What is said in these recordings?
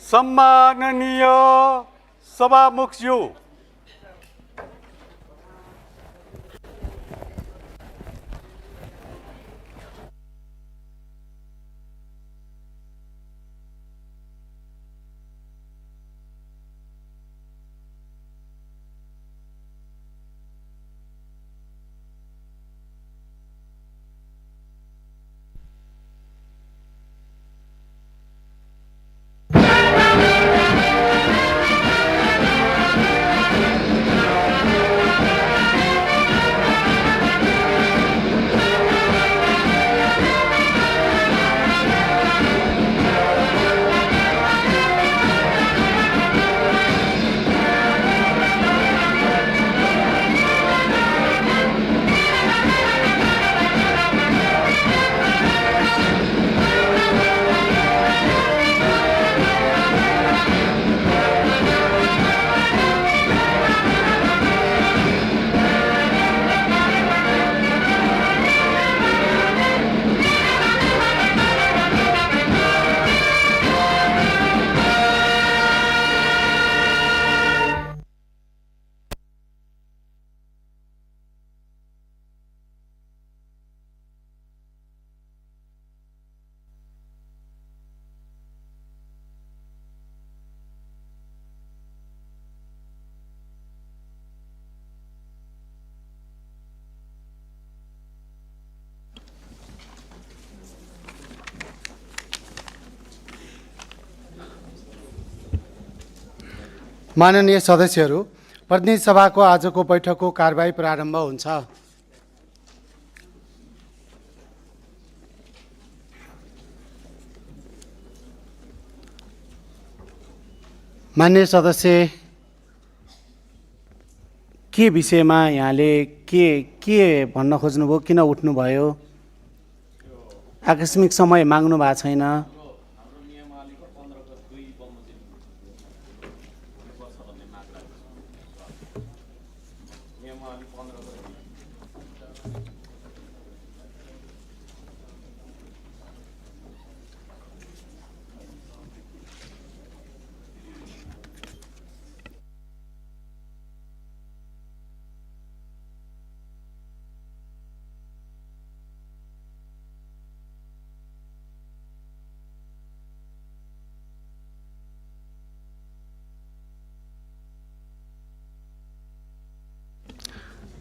सम्माननीय सभामुखज्यू, माननीय सदस्यहरू, प्रतिनिधि सभाको आजको बैठकको कारबाही प्रारम्भ हुन्छ। माननीय सदस्य, के विषयमा यहाँले के भन्न खोज्नुभयो, किन उठ्नुभयो? आकस्मिक समय माग्नु भएको छैन।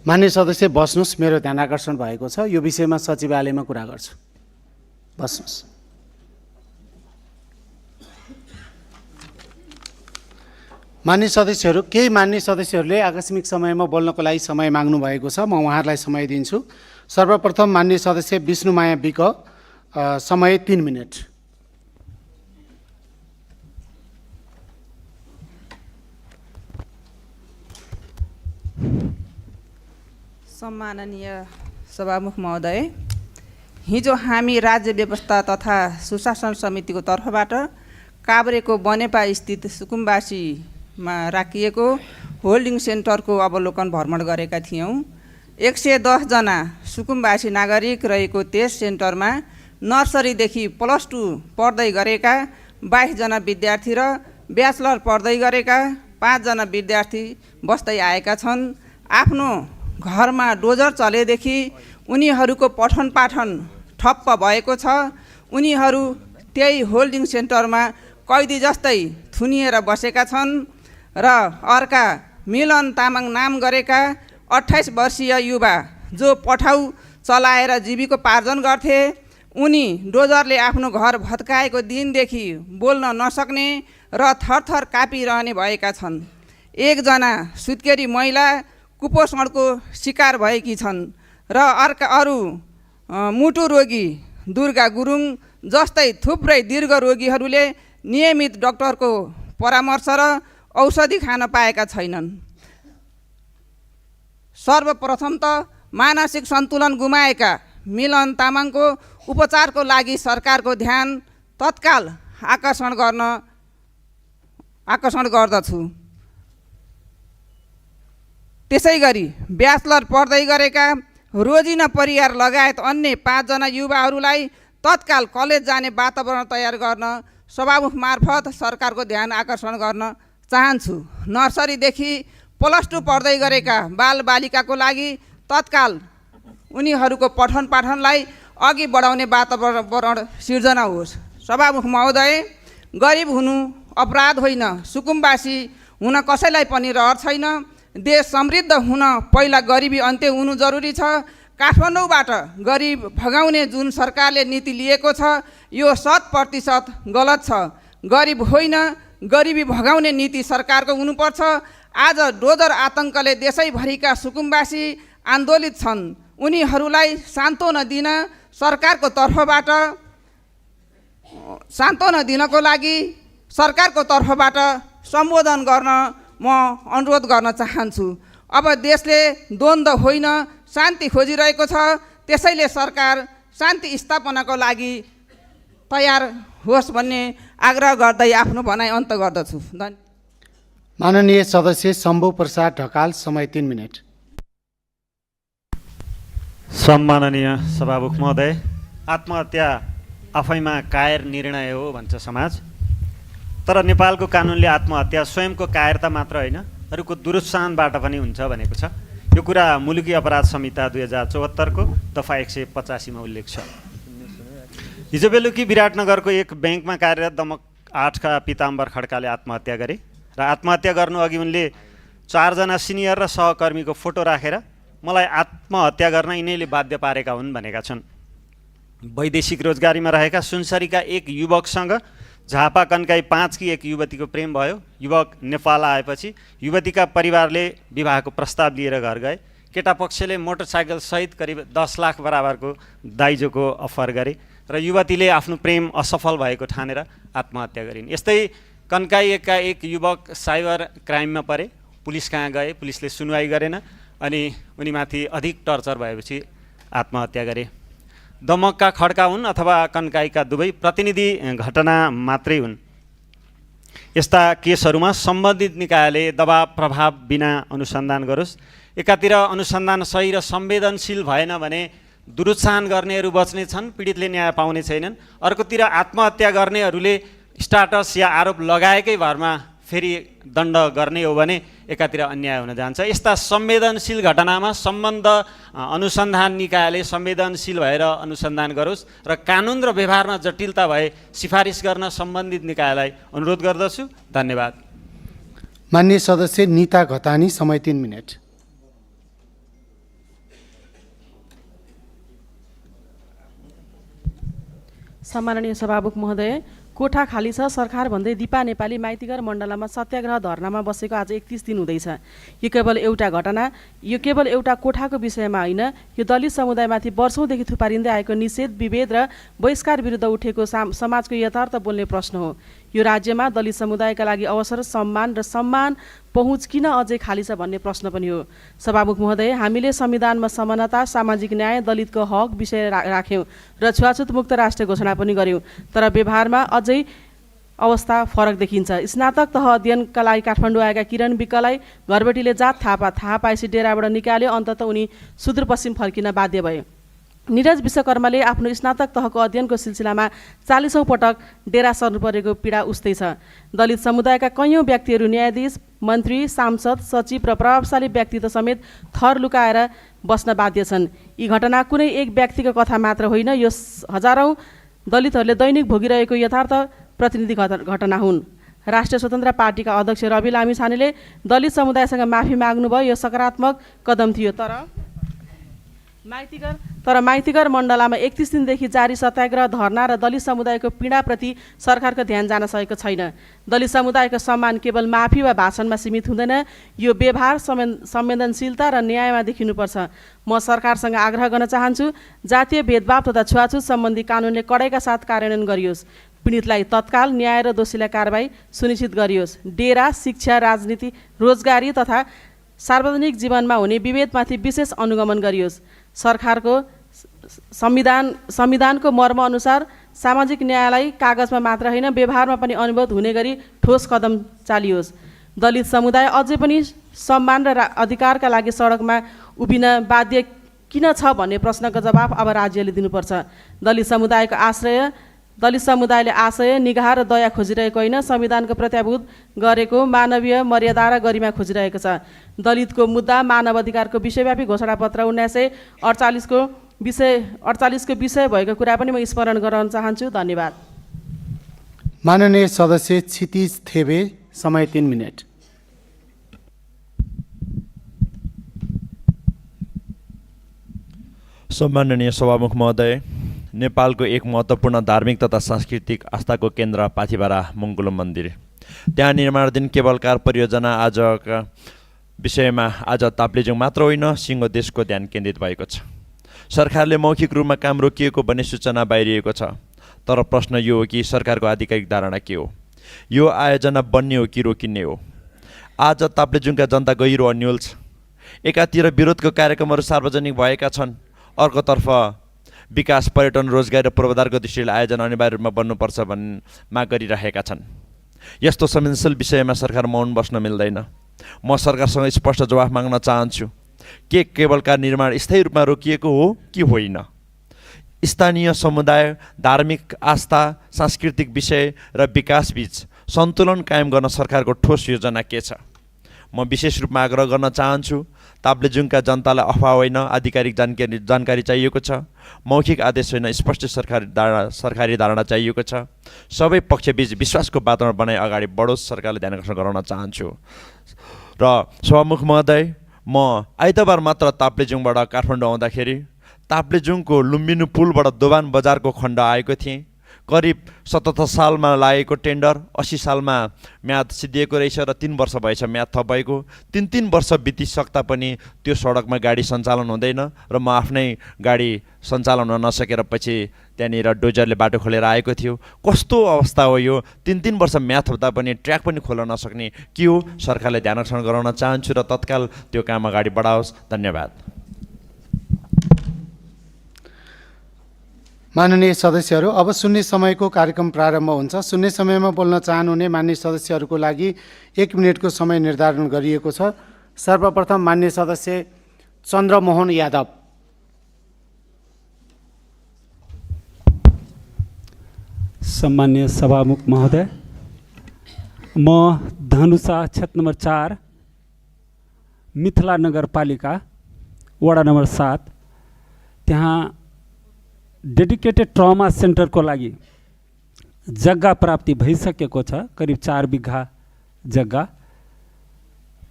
माननीय सदस्य बस्नुहोस्, मेरो ध्यान आकर्षण भएको छ। यो विषयमा सचिवालयमा कुरा गर्छु। बस्नुहोस्। माननीय सदस्यहरू, केही माननीय सदस्यहरूले आकस्मिक समयमा बोल्नको लागि समय माग्नु भएको छ। म उहाँहरूलाई समय दिन्छु। सर्वप्रथम माननीय सदस्य विष्णुमाया विक, समय 3 मिनट। सम्माननीय सभामुख महोदय, हिजो हामी राज्य व्यवस्था तथा सुशासन समितिको तर्फबाट काभ्रेको बनेपा स्थित सुकुम्बासीमा राखिएको होल्डिङ सेन्टरको अवलोकन भ्रमण गरेका थियौँ। 110 जना सुकुम्बासी नागरिक रहेको त्यस सेन्टरमा नर्सरीदेखि +2 पढ्दै गरेका 22 जना विद्यार्थी र ब्याचलर पढ्दै गरेका 5 जना विद्यार्थी बस्दै आएका छन्। आफ्नो घरमा डोजर चलेदेखि उनीहरूको पठन पाठन ठप्प भएको छ। उनीहरू त्यही होल्डिङ सेन्टरमा कैदी जस्तै थुनिएर बसेका छन् र अर्का मिलन तामाङ नाम गरेका 28 वर्षीय युवा जो पठाउ चलाएर जीविकोपार्जन गर्थे, उनी डोजरले आफ्नो घर भत्काएको दिनदेखि बोल्न नसक्ने र थरथर कापिरहने भएका छन्। एकजना सुत्केरी महिला कुपोषणको शिकार भएकी छन् र अरू मुटु रोगी दुर्गा गुरुङ जस्तै थुप्रै दीर्घ रोगीहरूले नियमित डाक्टरको परामर्श र औषधि खान पाएका छैनन्। सर्वप्रथम त मानसिक सन्तुलन गुमाएका मिलन तामाङको उपचारको लागि सरकारको ध्यान तत्काल आकर्षण गर्दछु। त्यसैगरी ब्याचलर पढ्दै गरेका रोजिना परियार लगायत अन्य 5 जना युवाहरूलाई तत्काल कलेज जाने वातावरण तयार गर्न सभामुख मार्फत सरकारको ध्यान आकर्षण गर्न चाहन्छु। नर्सरीदेखि +2 पढ्दै गरेका बालबालिकाको लागि तत्काल उनीहरूको पठन पाठनलाई अघि बढाउने वातावरण सिर्जना होस्। सभामुख महोदय, गरिब हुनु अपराध होइन, सुकुम्बासी हुन कसैलाई पनि रहर छैन। देश समृद्ध हुन पहिला गरिबी अन्त्य हुनु जरुरी छ। काठमाडौँबाट गरिब भगाउने जुन सरकारले नीति लिएको छ यो 100% गलत छ। गरिब होइन, गरिबी भगाउने नीति सरकारको हुनुपर्छ। आज डोजर आतङ्कले देशैभरिका सुकुम्बासी आन्दोलित छन्। उनीहरूलाई सान्त्वना दिन सरकारको तर्फबाट सान्त्वना दिनको लागि सरकारको तर्फबाट सम्बोधन गर्न म अनुरोध गर्न चाहन्छु। अब देशले द्वन्द्व होइन शान्ति खोजिरहेको छ, त्यसैले सरकार शान्ति स्थापनाको लागि तयार होस् भन्ने आग्रह गर्दै आफ्नो भनाइ अन्त गर्दछु। माननीय सदस्य शम्भु प्रसाद ढकाल, समय 3 मिनट। सम्माननीय सभामुख महोदय, आत्महत्या आफैमा कायर निर्णय हो भन्छ समाज, तर नेपालको कानुनले आत्महत्या स्वयंको कायरता मात्र होइन अरूको दुरुत्साहनबाट पनि हुन्छ भनेको छ। यो कुरा मुलुकी अपराध संहिता 2074 को दफा 185 मा उल्लेख छ। हिजो बेलुकी विराटनगरको एक ब्याङ्कमा कार्यरत दमक 8 का पिताम्बर खड्काले आत्महत्या गरे र आत्महत्या गर्नु अघि उनले 4 जना सिनियर र सहकर्मीको फोटो राखेर मलाई आत्महत्या गर्न यिनैले बाध्य पारेका हुन् भनेका छन्। वैदेशिक रोजगारीमा रहेका सुनसरीका एक युवकसँग झापा कन्काई 5 की एक युवतीको प्रेम भयो। युवक नेपाल आएपछि युवतीका परिवारले विवाहको प्रस्ताव लिएर घर गए। केटा पक्षले मोटरसाइकल सहित करिब 10 लाख बराबरको दाइजोको अफर गरे र युवतीले आफ्नो प्रेम असफल भएको ठानेर आत्महत्या गरिन्। यस्तै कन्काई एकका एक युवक साइबर क्राइममा परे। पुलिस कहाँ गए, पुलिसले सुनवाई गरेन अनि उनीमाथि अधिक टर्चर भएपछि आत्महत्या गरे। दमकका खड्का हुन् अथवा कन्काईका दुवै प्रतिनिधि घटना मात्रै हुन्। यस्ता केसहरूमा सम्बन्धित निकायले दबाव प्रभाव बिना अनुसन्धान गरोस्। एकातिर अनुसन्धान सही र संवेदनशील भएन भने दुरुत्साहन गर्नेहरू बच्ने छन्, पीडितले न्याय पाउने छैनन्। अर्कोतिर आत्महत्या गर्नेहरूले स्टाटस या आरोप लगाएकै भरमा फेरि दण्ड गर्ने हो भने एकातिर अन्याय हुन जान्छ। यस्ता संवेदनशील घटनामा सम्बन्ध अनुसन्धान निकायले संवेदनशील भएर अनुसन्धान गरोस् र कानुन र व्यवहारमा जटिलता भए सिफारिस गर्न सम्बन्धित निकायलाई अनुरोध गर्दछु। धन्यवाद। माननीय सदस्य नीता घतानी, समय 3 मिनट। सम्माननीय सभामुख महोदय, कोठा खाली छ सरकार भन्दै दिपा नेपाली माइतीघर मण्डलामा सत्याग्रह धरनामा बसेको आज 31 दिन हुँदैछ। यो केवल एउटा घटना, यो केवल एउटा कोठाको विषयमा होइन, यो दलित समुदायमाथि वर्षौँदेखि थुपारिँदै आएको निषेध, विभेद र बहिष्कार विरुद्ध उठेको समाजको यथार्थ बोल्ने प्रश्न हो। यो राज्यमा दलित समुदायका लागि अवसर, सम्मान र सम्मान पहुँच किन अझै खाली छ भन्ने प्रश्न पनि हो। सभामुख महोदय, हामीले संविधानमा समानता, सामाजिक न्याय, दलितको हक विषय राख्यौँ र छुवाछुत मुक्त राष्ट्र घोषणा पनि गर्यौँ, तर व्यवहारमा अझै अवस्था फरक देखिन्छ। स्नातक तह अध्ययनका लागि काठमाडौँ आएका किरण विकलाई घरबेटीले जात थाहा पाएपछि डेराबाट निकाल्यो, अन्ततः उनी सुदूरपश्चिम फर्किन बाध्य भए। नीरज विश्वकर्माले आफ्नो स्नातक तहको अध्ययनको सिलसिलामा 40औं पटक डेरा सर्नु परेको पीडा उस्तै छ। दलित समुदायका कैयौँ व्यक्तिहरू न्यायाधीश, मन्त्री, सांसद, सचिव र प्रभावशाली व्यक्तित्व समेत थर लुकाएर बस्न बाध्य छन्। यी घटना कुनै एक व्यक्तिको कथा मात्र होइन, यो हजारौँ दलितहरूले दैनिक भोगिरहेको यथार्थ प्रतिनिधि घटना हुन्। राष्ट्रिय स्वतन्त्र पार्टीका अध्यक्ष रवि लामिछानेले दलित समुदायसँग माफी माग्नुभयो, यो सकारात्मक कदम थियो। तर माइतीघर मण्डलामा 31 दिनदेखि जारी सत्याग्रह धरना र दलित समुदायको पीडाप्रति सरकारको ध्यान जान सकेको छैन। दलित समुदायको सम्मान केवल माफी वा भाषणमा सीमित हुँदैन, यो व्यवहार, संवेदनशीलता र न्यायमा देखिनुपर्छ। म सरकारसँग आग्रह गर्न चाहन्छु, जातीय भेदभाव तथा छुवाछुत सम्बन्धी कानुनले कडाइका साथ कार्यान्वयन गरियोस्। पीडितलाई तत्काल न्याय र दोषीलाई कारबाही सुनिश्चित गरियोस्। डेरा, शिक्षा, राजनीति, रोजगारी तथा सार्वजनिक जीवनमा हुने विभेदमाथि विशेष अनुगमन गरियोस्। सरकारको संविधानको मर्म अनुसार सामाजिक न्यायलाई कागजमा मात्र होइन व्यवहारमा पनि अनुभूत हुने गरी ठोस कदम चालियोस्। दलित समुदाय अझै पनि सम्मान र अधिकारका लागि सडकमा उभिन बाध्य किन छ भन्ने प्रश्नको जवाफ अब राज्यले दिनुपर्छ। दलित समुदायले आशय, निगाह र दया खोजिरहेको होइन, संविधानको प्रत्याभूत गरेको मानवीय मर्यादा र गरिमा खोजिरहेको छ। दलितको मुद्दा मानव अधिकारको विश्वव्यापी घोषणापत्र 1948 को विषय भएको कुरा पनि म स्मरण गराउन चाहन्छु। धन्यवाद। माननीय सदस्य क्षितिज थेबे, समय 3 मिनट। सम्माननीय सभामुख महोदय, नेपालको एक महत्त्वपूर्ण धार्मिक तथा सांस्कृतिक आस्थाको केन्द्र पाथिभरा मङ्गुलम मन्दिर, त्यहाँ निर्माणाधीन केबल कार परियोजना आजका विषयमा आज ताप्लेजुङ मात्र होइन सिङ्गो देशको ध्यान केन्द्रित भएको छ। सरकारले मौखिक रूपमा काम रोकिएको भन्ने सूचना बाहिरिएको छ, तर प्रश्न यो हो कि सरकारको आधिकारिक धारणा के हो? यो आयोजना बन्ने हो कि रोकिने हो? आज ताप्लेजुङका जनता गहिरो अन्यल छ। एकातिर विरोधको कार्यक्रमहरू सार्वजनिक भएका छन्, अर्कोतर्फ विकास, पर्यटन, रोजगार र पूर्वाधारको दृष्टिले आयोजना अनिवार्य रूपमा बन्नुपर्छ भन्ने माग गरिरहेका छन्। यस्तो संवेदनशील विषयमा सरकार मौन बस्न मिल्दैन। म सरकारसँग स्पष्ट जवाफ माग्न चाहन्छु। के केबल कार निर्माण स्थायी रूपमा रोकिएको हो कि होइन? स्थानीय समुदाय, धार्मिक आस्था, सांस्कृतिक विषय र विकासबीच सन्तुलन कायम गर्न सरकारको ठोस योजना के छ? म विशेष रूपमा आग्रह गर्न चाहन्छु, ताप्लेजुङका जनतालाई अफवाह होइन, आधिकारिक जानकारी चाहिएको छ। मौखिक आदेश होइन, स्पष्ट सरकारी धारणा चाहिएको छ। सबै पक्षबीच विश्वासको वातावरण बनाई अगाडि बढोस्, सरकारले ध्यान आकर्षण गराउन चाहन्छु। र सभामुख महोदय, म आइतबार मात्र ताप्लेजुङबाट काठमाडौँ आउँदाखेरि ताप्लेजुङको लुम्बिनी पुलबाट दोभान बजारको खण्ड आएको थिएँ। करिब 77 सालमा लागेको टेन्डर 80 सालमा म्याद सिद्धिएको रहेछ र 3 वर्ष भएछ म्याद थप भएको। 3 वर्ष बितिसक्दा पनि त्यो सडकमा गाडी सञ्चालन हुँदैन र म आफ्नै गाडी सञ्चालन हुन नसकेर पछि त्यहाँनिर डोजरले बाटो खोलेर आएको थियो। कस्तो अवस्था हो यो? 3 वर्ष म्याद थप्दा पनि ट्र्याक पनि खोल्न नसक्ने के हो? सरकारले ध्यान आकर्षण गराउन चाहन्छु र तत्काल त्यो काम अगाडि बढाओस्। धन्यवाद। माननीय सदस्यहरू, अब सुन्ने समयको कार्यक्रम प्रारम्भ हुन्छ। सुन्ने समयमा बोल्न चाहनुहुने मान्य सदस्यहरूको लागि 1 मिनटको समय निर्धारण गरिएको छ। सर्वप्रथम मान्य सदस्य चन्द्रमोहन यादव। सम्मान्य सभामुख महोदय, म धनुषा क्षेत्र नम्बर 4 मिथिला नगरपालिका वडा नम्बर 7 त्यहाँ डेडिकेटेड ट्रमा सेन्टरको लागि जग्गा प्राप्ति भइसकेको छ, करिब 4 बिघा जग्गा।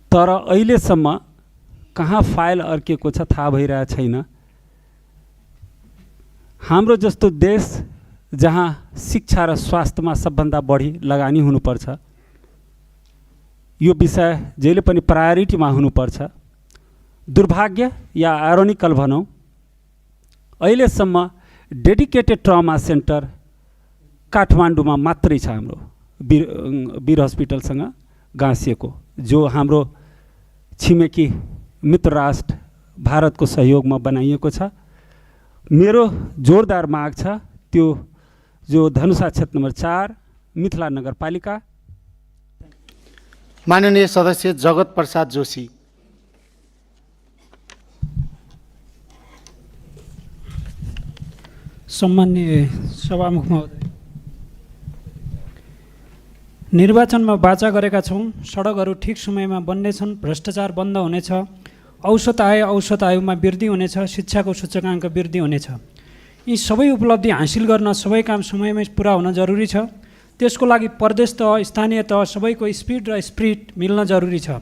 तर अहिलेसम्म कहाँ फाइल अड्केको छ थाहा भइरहेको छैन। हाम्रो जस्तो देश जहाँ शिक्षा र स्वास्थ्यमा सबभन्दा बढी लगानी हुनुपर्छ, यो विषय जहिले पनि प्रायोरिटीमा हुनुपर्छ। दुर्भाग्य या आइरोनिकल भनौँ, अहिलेसम्म डेडिकेटेड ट्रमा सेन्टर काठमाडौँमा मात्रै छ। हाम्रो वीर हस्पिटलसँग गाँसिएको, जो हाम्रो छिमेकी मित्र राष्ट्र भारतको सहयोगमा बनाइएको छ। मेरो जोरदार माग छ त्यो जो धनुषा क्षेत्र नम्बर 4 मिथिला नगरपालिका। माननीय सदस्य जगत प्रसाद जोशी। सम्मान्य सभामुख महोदय, निर्वाचनमा वाचा गरेका छौँ, सडकहरू ठिक समयमा बन्नेछन्, भ्रष्टाचार बन्द हुनेछ, औसत आयुमा वृद्धि हुनेछ, शिक्षाको सूचकाङ्क वृद्धि हुनेछ। यी सबै उपलब्धि हासिल गर्न सबै काम समयमै पुरा हुन जरुरी छ। त्यसको लागि प्रदेश तह, स्थानीय तह सबैको स्पिड र स्पिरिट मिल्न जरुरी छ।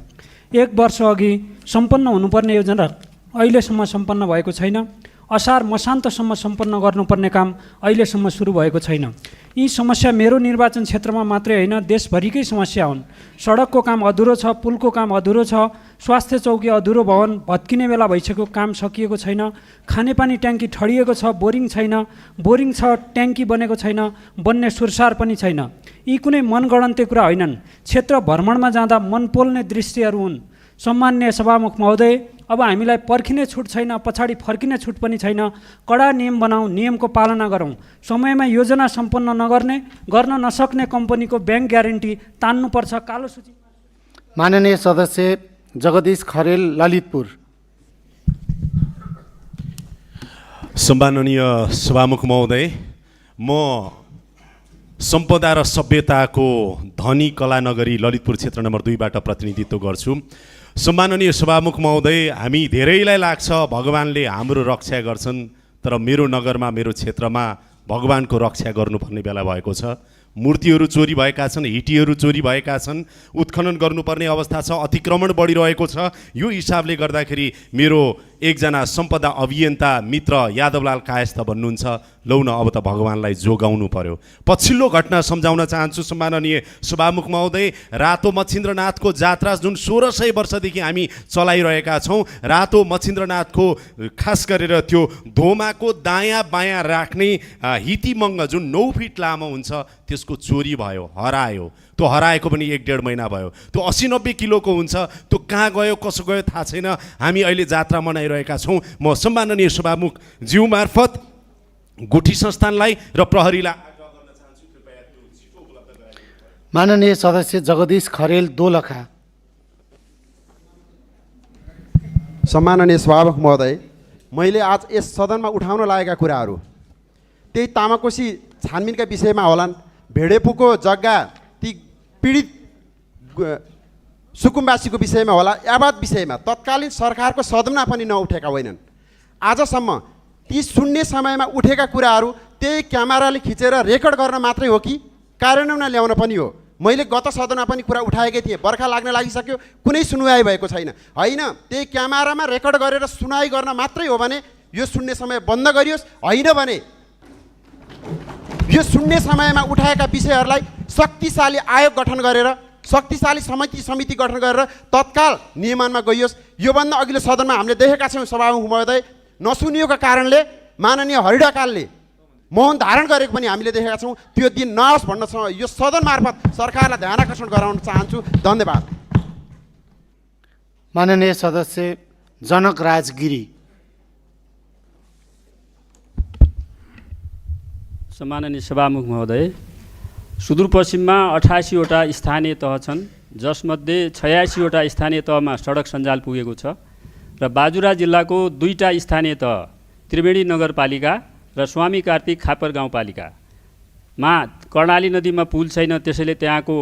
1 वर्ष अघि सम्पन्न हुनुपर्ने योजना अहिलेसम्म सम्पन्न भएको छैन। असार मसान्तसम्म सम्पन्न गर्नुपर्ने काम अहिलेसम्म सुरु भएको छैन। यी समस्या मेरो निर्वाचन क्षेत्रमा मात्रै होइन, देशभरिकै समस्या हुन्। सडकको काम अधुरो छ, पुलको काम अधुरो छ, स्वास्थ्य चौकी अधुरो भवन भत्किने बेला भइसक्यो, काम सकिएको छैन। खानेपानी ट्याङ्की ठडिएको छ, बोरिङ छैन, बोरिङ छ ट्याङ्की बनेको छैन, बन्ने सुरसार पनि छैन। यी कुनै मनगणन्ते कुरा होइनन्, क्षेत्र भ्रमणमा जाँदा मन पोल्ने दृश्यहरू हुन्। सम्मान्य सभामुख महोदय, अब हामीलाई पर्खिने छुट छैन, पछाडि फर्किने छुट पनि छैन। कडा नियम बनाऊ, नियमको पालना गरौँ। समयमा योजना सम्पन्न गर्न नसक्ने कम्पनीको ब्याङ्क ग्यारेन्टी तान्नुपर्छ। कालो सूची। माननीय सदस्य जगदीश खरेल, ललितपुर। सम्माननीय सभामुख महोदय, म सम्पदा र सभ्यताको धनी कला नगरी ललितपुर क्षेत्र नम्बर 2बाट प्रतिनिधित्व गर्छु। सम्माननीय सभामुख महोदय, हामी धेरैलाई लाग्छ भगवानले हाम्रो रक्षा गर्छन्, तर मेरो नगरमा मेरो क्षेत्रमा भगवानको रक्षा गर्नुपर्ने बेला भएको छ। मूर्तिहरू चोरी भएका छन्, हिटीहरू चोरी भएका छन्, उत्खनन गर्नुपर्ने अवस्था छ, अतिक्रमण बढिरहेको छ। यो हिसाबले गर्दाखेरि मेरो एकजना सम्पदा अभियन्ता मित्र यादवलाल कायस्थ भन्नुहुन्छ, लौ न अब त भगवानलाई जोगाउनु पर्यो। पछिल्लो घटना सम्झाउन चाहन्छु सम्माननीय सभामुख महोदय। रातो मच्छिन्द्रनाथको जात्रा जुन 1600 वर्षदेखि हामी चलाइरहेका छौँ, रातो मच्छिन्द्रनाथको खास गरेर त्यो धोमाको दायाँ बायाँ राख्ने हितीमङ्ग जुन 9 फिट लामो हुन्छ, त्यसको चोरी भयो, हरायो। त्यो हराएको पनि 1-1.5 महिना भयो। त्यो 80-90 किलोको हुन्छ, त्यो कहाँ गयो कसो गयो थाहा छैन। हामी अहिले जात्रा मनाइरहेका छौँ। म सम्माननीय सभामुख ज्यू मार्फत गुठी संस्थानलाई र प्रहरीलाई आग्रह गर्न चाहन्छु, कृपया त्यो छिटो उपलब्ध गराइदिनु। माननीय सदस्य जगदीश खरेल दोलखा। सम्माननीय सभामुख महोदय, मैले आज यस सदनमा उठाउन लागेका कुराहरू त्यही तामाकोसी छानबिनका विषयमा होलान्, भेडेपुको जग्गा ती पीडित सुकुम्बासीको विषयमा होला, यावत विषयमा तत्कालीन सरकारको सदनमा पनि नउठेका होइनन्। आजसम्म ती सुन्ने समयमा उठेका कुराहरू त्यही क्यामेराले खिचेर रेकर्ड गर्न मात्रै हो कि कार्यान्वयनमा ल्याउन पनि हो। मैले गत सदनमा पनि कुरा उठाएकै थिएँ, बर्खा लाग्न लागिसक्यो, कुनै सुनवाई भएको छैन। होइन, त्यही क्यामेरामा रेकर्ड गरेर सुनाइ गर्न मात्रै हो भने यो सुन्ने समय बन्द गरियोस्। होइन भने यो सुन्ने समयमा उठाएका विषयहरूलाई शक्तिशाली आयोग गठन गरेर, शक्तिशाली समिति गठन गरेर तत्काल नियमनमा गइयोस्। योभन्दा अघिल्लो सदनमा हामीले देखेका छौँ सभामुख महोदय, नसुनिएको कारणले माननीय हरिढकालले मौन धारण गरेको पनि हामीले देखेका छौँ। त्यो दिन नहोस् भन्न यो सदन मार्फत सरकारलाई ध्यान आकर्षण गराउन चाहन्छु। धन्यवाद। माननीय सदस्य जनक राजगिरी। सम्माननीय सभामुख महोदय, सुदूरपश्चिममा 88वटा स्थानीय तह छन्, जसमध्ये 86वटा स्थानीय तहमा सडक सञ्जाल पुगेको छ र बाजुरा जिल्लाको 2टा स्थानीय तह त्रिवेणी नगरपालिका र स्वामी कार्तिक खापर गाउँपालिकामा कर्णाली नदीमा पुल छैन, त्यसैले त्यहाँको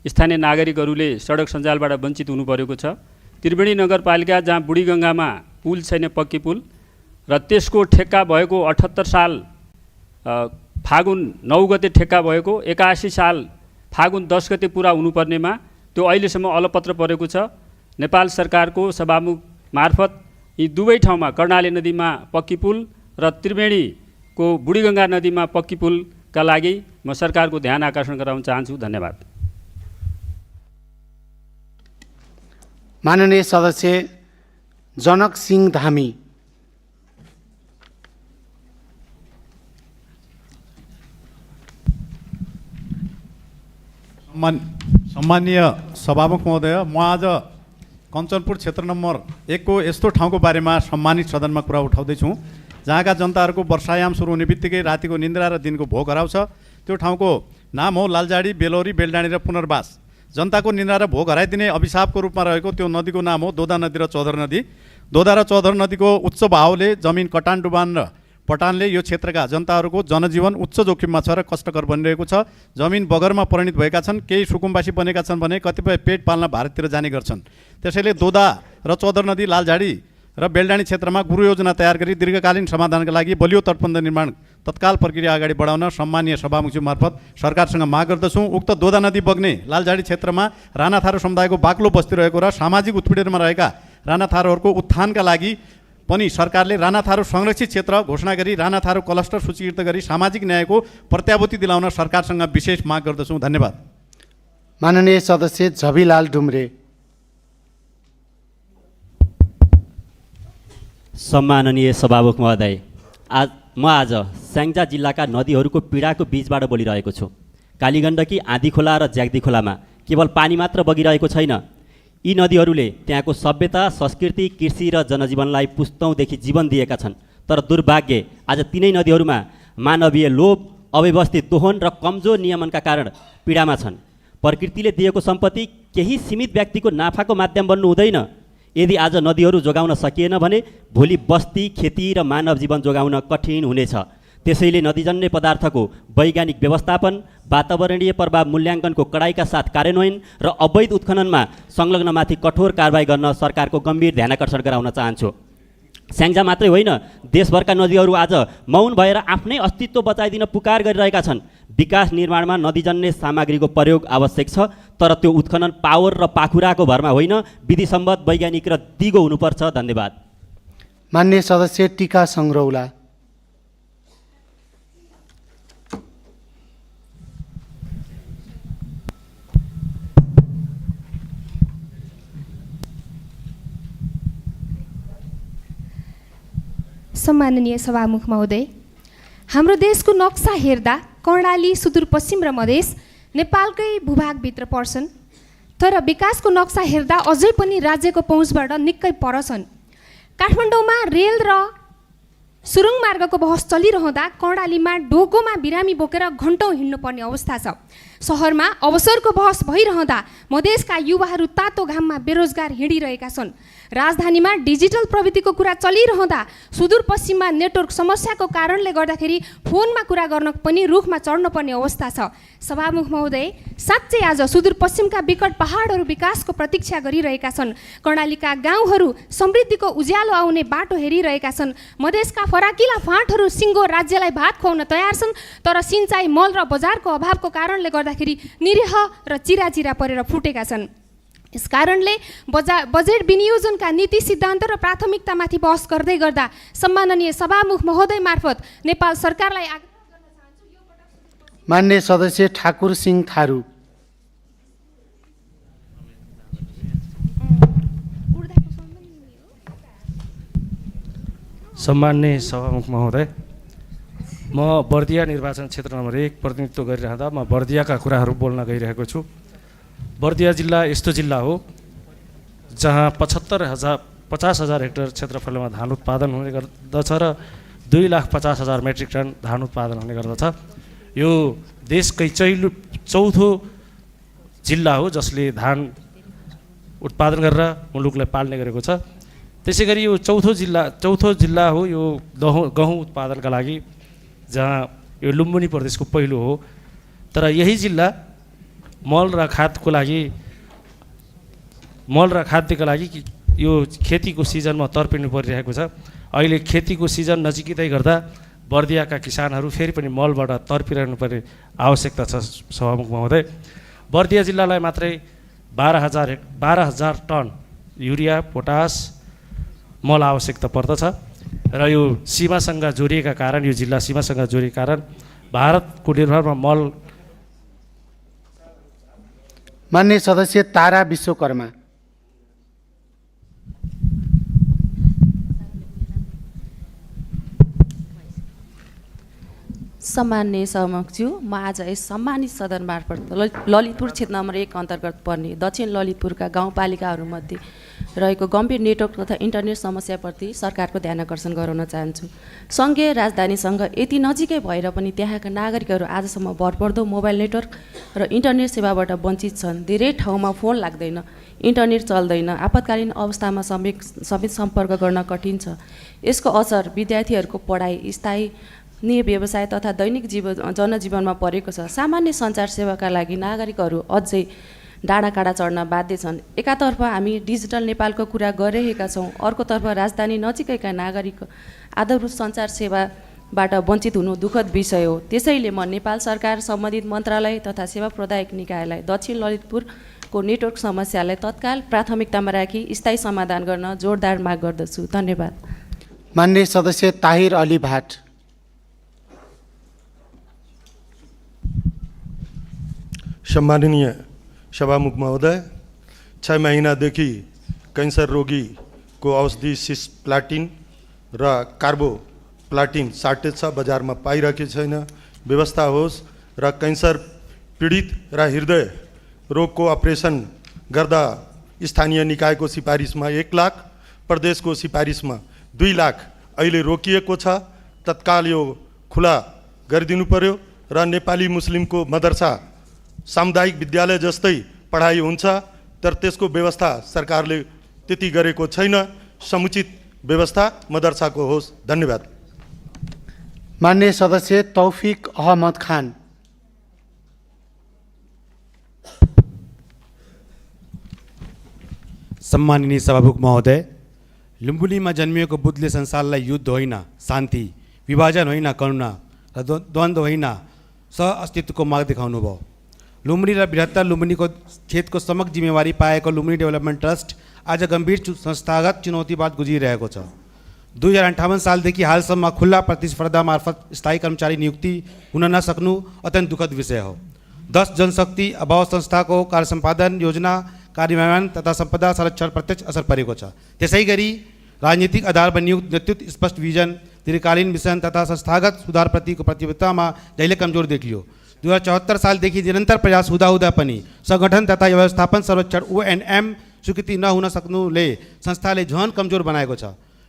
स्थानीय नागरिकहरूले सडक सञ्जालबाट वञ्चित हुनु परेको छ। त्रिवेणी नगरपालिका जहाँ बुढीगङ्गामा पुल छैन, पक्की पुल, र त्यसको ठेक्का भएको 78 साल फागुन 9 गते ठेक्का भएको, 81 साल फागुन 10 गते पुरा हुनुपर्नेमा त्यो अहिलेसम्म अलपत्र परेको छ। नेपाल सरकारको सभामुख मार्फत यी दुवै ठाउँमा कर्णाली नदीमा पक्की पुल र त्रिवेणीको बुढीगङ्गा नदीमा पक्की पुलका लागि म सरकारको ध्यान आकर्षण गराउन चाहन्छु। धन्यवाद। माननीय सदस्य जनक सिंह धामी। सम्मानीय सभामुख महोदय, म आज कञ्चनपुर क्षेत्र नम्बर 1 को यस्तो ठाउँको बारेमा सम्मानित सदनमा कुरा उठाउँदैछु जहाँका जनताहरूको वर्षायाम सुरु हुने बित्तिकै रातिको निन्द्रा र दिनको भोक हराउँछ। त्यो ठाउँको नाम हो लालजाडी, बेलौरी, बेलडाँडी र पुनर्वास। जनताको निन्द्रा र भोक हराइदिने अभिशापको रूपमा रहेको त्यो नदीको नाम हो दोदा नदी र चौधर नदी। दोदा र चौधर नदीको उच्च बहावले जमिन कटान डुबान र पटानले यो क्षेत्रका जनताहरूको जनजीवन उच्च जोखिममा छ र कष्टकर बनिरहेको छ। जमिन बगरमा परिणत भएका छन्, केही सुकुम्बासी बनेका छन् भने कतिपय पेट पाल्न भारततिर जाने गर्छन्। त्यसैले दोदा र चौधर नदी, लालझाडी र बेलडाँडी क्षेत्रमा गुरु योजना तयार गरी दीर्घकालीन समाधानका लागि बलियो तटबन्ध निर्माण तत्काल प्रक्रिया अगाडि बढाउन सम्मानीय सभामुखज्यू मार्फत सरकारसँग माग गर्दछौँ। उक्त दोदा नदी बग्ने लालझाडी क्षेत्रमा राणा थारू समुदायको बाक्लो बस्ती रहेको र सामाजिक उत्पीडनमा रहेका राणा थारूहरूको उत्थानका लागि पनि सरकारले राणा थारू संरक्षित क्षेत्र घोषणा गरी राणा थारू क्लस्टर सूचीकृत गरी सामाजिक न्यायको प्रत्याभूति दिलाउन सरकारसँग विशेष माग गर्दछौँ। धन्यवाद। माननीय सदस्य झबीलाल डुम्रे। सम्माननीय सभामुख महोदय, म आज स्याङ्जा जिल्लाका नदीहरूको पीडाको बीचबाट बोलिरहेको छु। कालीगण्डकी, आँधी खोला र ज्याग्दी खोलामा केवल पानी मात्र बगिरहेको छैन, यी नदीहरूले त्यहाँको सभ्यता, संस्कृति, कृषि र जनजीवनलाई पुस्तौँदेखि जीवन दिएका छन्। तर दुर्भाग्य आज तिनै नदीहरूमा मानवीय लोभ, अव्यवस्थित दोहन र कमजोर नियमनका कारण पीडामा छन्। प्रकृतिले दिएको सम्पत्ति केही सीमित व्यक्तिको नाफाको माध्यम बन्नु हुँदैन। यदि आज नदीहरू जोगाउन सकिएन भने भोलि बस्ती, खेती र मानव जीवन जोगाउन कठिन हुनेछ। त्यसैले नदीजन्य पदार्थको वैज्ञानिक व्यवस्थापन, वातावरणीय प्रभाव मूल्याङ्कनको कडाइका साथ कार्यान्वयन र अवैध उत्खननमा संलग्नमाथि कठोर कारबाही गर्न सरकारको गम्भीर ध्यानाकर्षण गराउन चाहन्छु। स्याङ्जा मात्रै होइन, देशभरका नदीहरू आज मौन भएर आफ्नै अस्तित्व बचाइदिन पुकार गरिरहेका छन्। विकास निर्माणमा नदीजन्य सामग्रीको प्रयोग आवश्यक छ, तर त्यो उत्खनन पावर र पाखुराको भरमा होइन, विधिसम्मत, वैज्ञानिक र दिगो हुनुपर्छ। धन्यवाद। मान्य सदस्य टीका सङ्ग्रौला। सम्माननीय सभामुख महोदय, हाम्रो देशको नक्सा हेर्दा कर्णाली, सुदूरपश्चिम र मधेस नेपालकै भूभागभित्र पर्छन्, तर विकासको नक्सा हेर्दा अझै पनि राज्यको पहुँचबाट निकै पर छन्। काठमाडौँमा रेल र सुरुङ मार्गको बहस चलिरहँदा कर्णालीमा डोकोमा बिरामी बोकेर घन्टौँ हिँड्नुपर्ने अवस्था छ। सहरमा अवसरको बहस भइरहँदा मधेसका युवाहरू तातो घाममा बेरोजगार हिँडिरहेका छन्। राजधानीमा डिजिटल प्रविधिको कुरा चलिरहँदा सुदूरपश्चिममा नेटवर्क समस्याको कारणले गर्दाखेरि फोनमा कुरा गर्न पनि रुखमा चढ्नुपर्ने अवस्था छ। सभामुख महोदय, साँच्चै आज सुदूरपश्चिमका विकट पहाडहरू विकासको प्रतीक्षा गरिरहेका छन्। कर्णालीका गाउँहरू समृद्धिको उज्यालो आउने बाटो हेरिरहेका छन्। मधेसका फराकिला फाँटहरू सिङ्गो राज्यलाई भात खुवाउन तयार छन्, तर सिँचाइ, मल र बजारको अभावको कारणले गर्दाखेरि निरीह र चिराचिरा परेर फुटेका छन्। यस कारणले बजेट विनियोजनका नीति सिद्धान्त र प्राथमिकतामाथि बहस गर्दै गर्दा सम्माननीय सभामुख महोदय मार्फत नेपाल सरकारलाई आग्रह गर्न चाहन्छु। मान्य सदस्य ठाकुर सिंह थारू। सम्माननीय सभामुख महोदय, म बर्दिया निर्वाचन क्षेत्र नम्बर 1 प्रतिनिधित्व गरिरहँदा म बर्दियाका कुराहरू बोल्न गइरहेको छु। बर्दिया जिल्ला यस्तो जिल्ला हो जहाँ 50,000 हेक्टर क्षेत्रफलमा धान उत्पादन हुने गर्दछ र 2,50,000 मेट्रिक टन धान उत्पादन हुने गर्दछ। यो देशकै चौथो जिल्ला हो जसले धान उत्पादन गरेर मुलुकलाई पाल्ने गरेको छ। त्यसै गरी यो चौथो जिल्ला हो यो गहुँ उत्पादनका लागि, जहाँ यो लुम्बिनी प्रदेशको पहिलो हो। तर यही जिल्ला मल र खाद्यका लागि यो खेतीको सिजनमा तर्पिनु परिरहेको छ। अहिले खेतीको सिजन नजिकै गर्दा बर्दियाका किसानहरू फेरि पनि मलबाट तर्पिरहनु पर्ने आवश्यकता छ। सभामुख महोदय, बर्दिया जिल्लालाई मात्रै 12,000 टन युरिया, पोटास, मल आवश्यकता पर्दछ र यो सीमासँग जोडिएका कारण, यो जिल्ला सीमासँग जोडिएका कारण भारतको निर्भरमा मल। मान्य सदस्य तारा विश्वकर्मा। सम्माननीय सभामुखज्यू, म आज यस सम्मानित सदन मार्फत ललितपुर क्षेत्र नम्बर 1 अन्तर्गत पर्ने दक्षिण ललितपुरका गाउँपालिकाहरूमध्ये रहेको गम्भीर नेटवर्क तथा इन्टरनेट समस्याप्रति सरकारको ध्यान आकर्षण गराउन चाहन्छु। सङ्घीय राजधानीसँग यति नजिकै भएर पनि त्यहाँका नागरिकहरू आजसम्म भरपर्दो मोबाइल नेटवर्क र इन्टरनेट सेवाबाट वञ्चित छन्। धेरै ठाउँमा फोन लाग्दैन, इन्टरनेट चल्दैन, आपतकालीन अवस्थामा समेत सम्पर्क गर्न कठिन छ। यसको असर विद्यार्थीहरूको पढाइ, स्थायी व्यवसाय तथा दैनिक जनजीवनमा परेको छ। सामान्य सञ्चार सेवाका लागि नागरिकहरू अझै डाँडाकाँडा चढ्न बाध्य छन्। एकातर्फ हामी डिजिटल नेपालको कुरा गरिरहेका छौँ, अर्कोतर्फ राजधानी नजिकैका नागरिक आधारभूत सञ्चार सेवाबाट वञ्चित हुनु दुःखद विषय हो। त्यसैले म नेपाल सरकार, सम्बन्धित मन्त्रालय तथा सेवा प्रदायक निकायलाई दक्षिण ललितपुरको नेटवर्क समस्यालाई तत्काल प्राथमिकतामा राखी स्थायी समाधान गर्न जोरदार माग गर्दछु। धन्यवाद। मान्य सदस्य ताहिर अली भाट। सम्माननीय सभामुख महोदय, 6 महिनादेखि कैन्सर रोगीको औषधि सिस्प्लाटिन र कार्बोप्लाटिन सार्टेज छ, बजारमा पाइरहेको छैन। व्यवस्था होस् र कैन्सर पीडित र हृदय रोगको अपरेसन गर्दा स्थानीय निकायको सिफारिसमा 1 लाख, प्रदेशको सिफारिसमा 2 लाख अहिले रोकिएको छ। तत्काल यो खुला गरिदिनु पर्यो र नेपाली मुस्लिमको मदरसा सामुदायिक विद्यालय जस्तै पढाइ हुन्छ, तर त्यसको व्यवस्था सरकारले त्यति गरेको छैन। समुचित व्यवस्था मदरसाको होस्। धन्यवाद। मान्य सदस्य तौफिक अहमद खान। सम्माननीय सभामुख महोदय, लुम्बिनीमा जन्मिएको बुद्धले संसारलाई युद्ध होइन, शान्ति, विभाजन होइन, करुणा र द्वन्द्व होइन, सह अस्तित्वको मार्ग देखाउनु भयो। लुम्बिनी र बृहत्तर लुम्बिनीको क्षेत्रको समग्र जिम्मेवारी पाएको लुम्बिनी डेभलपमेन्ट ट्रस्ट आज गम्भीर संस्थागत चुनौतीबाट गुज्रिरहेको छ। 2058 सालदेखि हालसम्म खुल्ला प्रतिस्पर्धा मार्फत स्थायी कर्मचारी नियुक्ति हुन नसक्नु अत्यन्त दुःखद विषय हो। 10 जनशक्ति अभाव संस्थाको कार्य सम्पादन, योजना कार्यान्वयन तथा सम्पदा संरक्षण प्रत्यक्ष असर परेको छ। त्यसै गरी राजनीतिक आधारमा नियुक्त नेतृत्व, स्पष्ट विजन, दीर्घकालीन मिशन तथा संस्थागत सुधारप्रतिको प्रतिबद्धतामा जहिले कमजोर देखियो। 2074 सालदेखि निरन्तर प्रयास हुँदा पनि सङ्गठन तथा व्यवस्थापन सर्वेक्षण ONM स्वीकृति नहुन सक्नुले संस्थाले झन कमजोर बनाएको छ।